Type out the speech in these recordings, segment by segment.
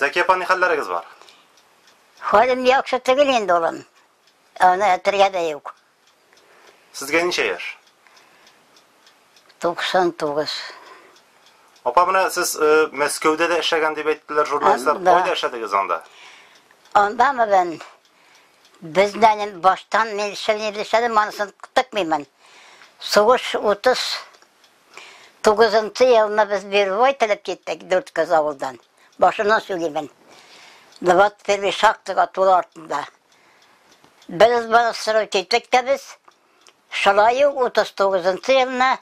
Зәки апа, ни хәлләрегез бар? Хәлем яхшы түгел инде, улым. Аны әйтергә дә юк. Сезгә ничә яшь? 99. Апа, менә сез Мәскәүдә дә эшләгән дип әйттеләр журналистлар. Кайда эшләдегез анда? Андамы бен? Бездән баштан мин эшләдем, анысын тыкмыймын. Сугыш 39 елны без Бервой телеп киттек, дүрт кыз авылдан. Башыннан сөйлимен. 21 шахтага тулы артында. Без барысыры киттек тә без. Шулай ук 39 елны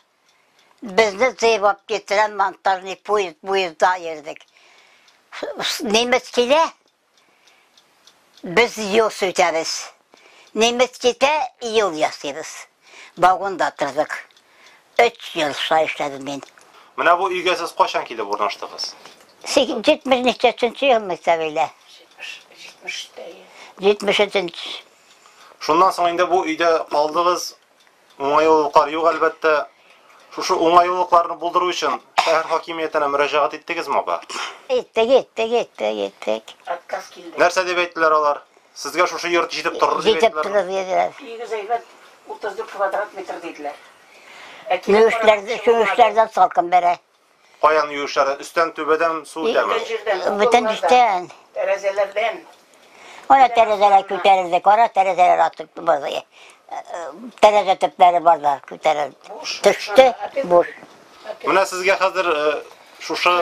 безне җыеп алып киттеләр, монтажный поезд, поездда йөрдек. Немец килә, без юл сүтәбез. Немец китә, юл ясыйбыз. Вагонда тордык. Өч ел шулай эшләдем мин. Менә бу өйгә сез кайчан килеп урнаштыгыз? 70 ничәсенче елмы Сәвилә? 73. Шуннан соң инде бу өйдә калдыгыз. Уңайлылыклар юк, әлбәттә. Шушы уңайлылыкларны булдыру өчен шәһәр хакимиятенә мөрәҗәгать иттегезме, апа? Иттек, иттек, иттек, иттек. Отказ килде. Нәрсә дип әйттеләр алар? Сезгә шушы йорт җитеп торыр дип Җитеп әйттеләрме? торыр диделәр. Өегез әйбәт, 34 квадрат метр диделәр. Ә килеп Юешләрдә, карагач, булмады. юешләрдән салкын бәрә. Каян юешләрдән? Өстән, түбәдән су үтәме? Бөтен җирдән, Бөтен угыллардан, җирдән. тәрәзәләрдән. Ана тәрәзәләр күтәрелде, кара тәрәзәләр атып бар. Тәрәзә төпләре бар да күтәрелде. Буш. Төште, буш. Менә сезгә хәзер шушы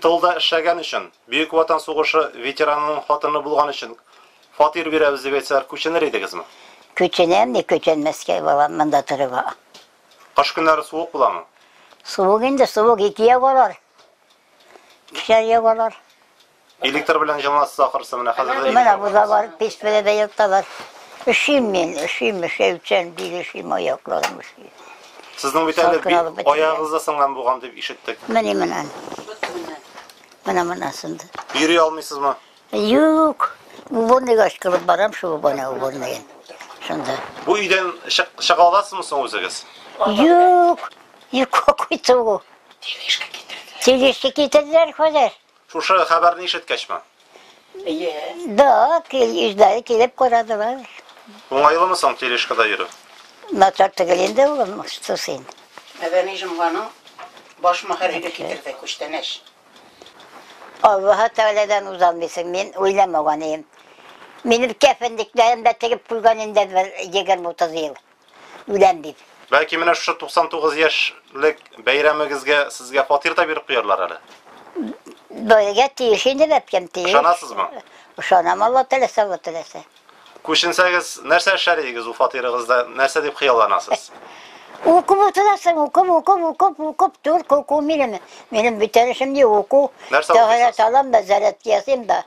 тылда эшләгән өчен, Бөек Ватан сугышы ветеранының хатыны булган өчен фатир бирәбез дип әйтсәләр, күченер идегезме? Күченәм, ни күченмәскә, балам, монда торырга. Кыш көннәре суык буламы? Суык инде, суык ике ягалар. Икешәр ягалар. Электр белән җылынасыз ахрысы, менә хәзер дә. Менә бу да бар, пич белән дә йоталар. Өшим мин, өшим, өшәүчән, бик өшим, аякларым өши. Сезнең бит әле Салкын алып бетерде. аягыгыз да сынган булган дип ишеттек. Менә менә. Менә менә сынды. Йөри алмыйсызмы? Юк. Уборныйга ышкылып барам, шул уборный, уборныйга. Шунда. Бу өйдән чыга аласызмы соң үзегез? Юк. Юк, какой чыгу. Тележка китерделәр. Тележка китерделәр хәзер. Шушы хәбәрне ишеткәчме? Әйе. Да, үзләре килеп карадылар. Уңайлымы соң тележкада йөрү? Начар түгел инде, улым, что син. Мәдәни җомганың баш мөхәррире китерде күчтәнәч. Аллаһы Тәгаләдән узалмыйсың, мин уйламаган идем. Минем кәфенлекләрем дә тегеп куйган инде бер 20-30 ел. Үләм дип. Бәлки менә шушы 99 яшьлек бәйрәмегезгә сезгә фатир да биреп куярлар әле. Бирергә тиеш инде, бәбкәм, тиеш. Ышанасызмы? Ышанам, Алла теләсә, Алла теләсә. Күченсәгез, нәрсә эшләр идегез ул фатирыгызда? Нәрсә дип хыялланасыз? Укып утырасың, укып, укып, укып, укып, только уку минем. Минем бүтән эшем юк, уку. Нәрсә Тәһарәт укыйсыз? алам да, зәрәт ясыйм да.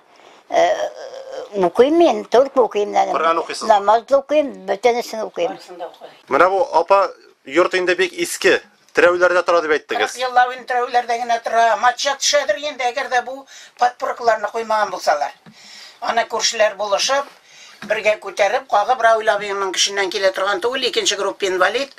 Укыйм мин, только укыйм. Коръән укыйсызмы? Намаз да укыйм, бөтенесен укыйм. Барысын да укый. Менә бу апа йорт инде бик иске, терәүләрдә тора дип әйттегез. 40 еллап инде терәүләрдә генә тора. Матча төшәдер инде, әгәр дә бу подпоркаларны куймаган булсалар. Аны күршеләр булышып, бергә күтәреп, кагып, Равил абыеңның көченнән килә торган түгел, икенче группа инвалид.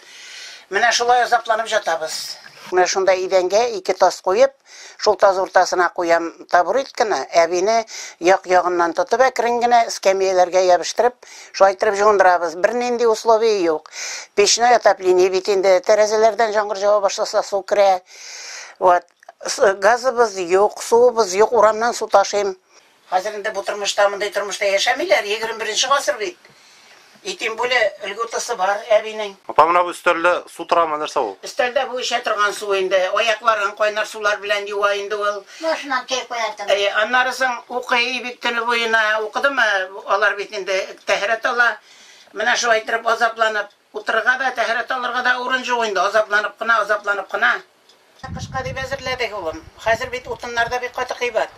Менә шулай азапланып жатабыз. Менә шунда идәнгә ике тас куеп, шул таз уртасына куям табуретканы, әбине як-ягыннан тотып әкрен генә эскәмияләргә ябыштырып, шулай иттереп җуындырабыз. Бернинди условие юк. Печное отопление бит инде, тәрәзәләрдән яңгыр җава башласа су керә. Вот. Газыбыз юк, суыбыз юк, урамнан су ташыйм. Хәзер инде бу тормышта, мондый тормышта яшәмиләр, 21 гасыр бит. И тем более льготасы бар әбинең. Апа, менә бу өстәлдә су торамы, нәрсә ул? Өстәлдә бу эчә торган су инде. Аякларын кайнар сулар белән юа инде ул. Башыннан чәй куярсың. Әйе, аннары соң укый бит төне буена. Укыдымы? Алар бит инде тәһарәт ала. Менә шулай иттереп азапланып утырырга да, тәһарәт алырга да урын юк инде. Азапланып кына, азапланып кына. Кышка дип әзерләдек, улым. Хәзер бит утыннар да бик каты кыйбат.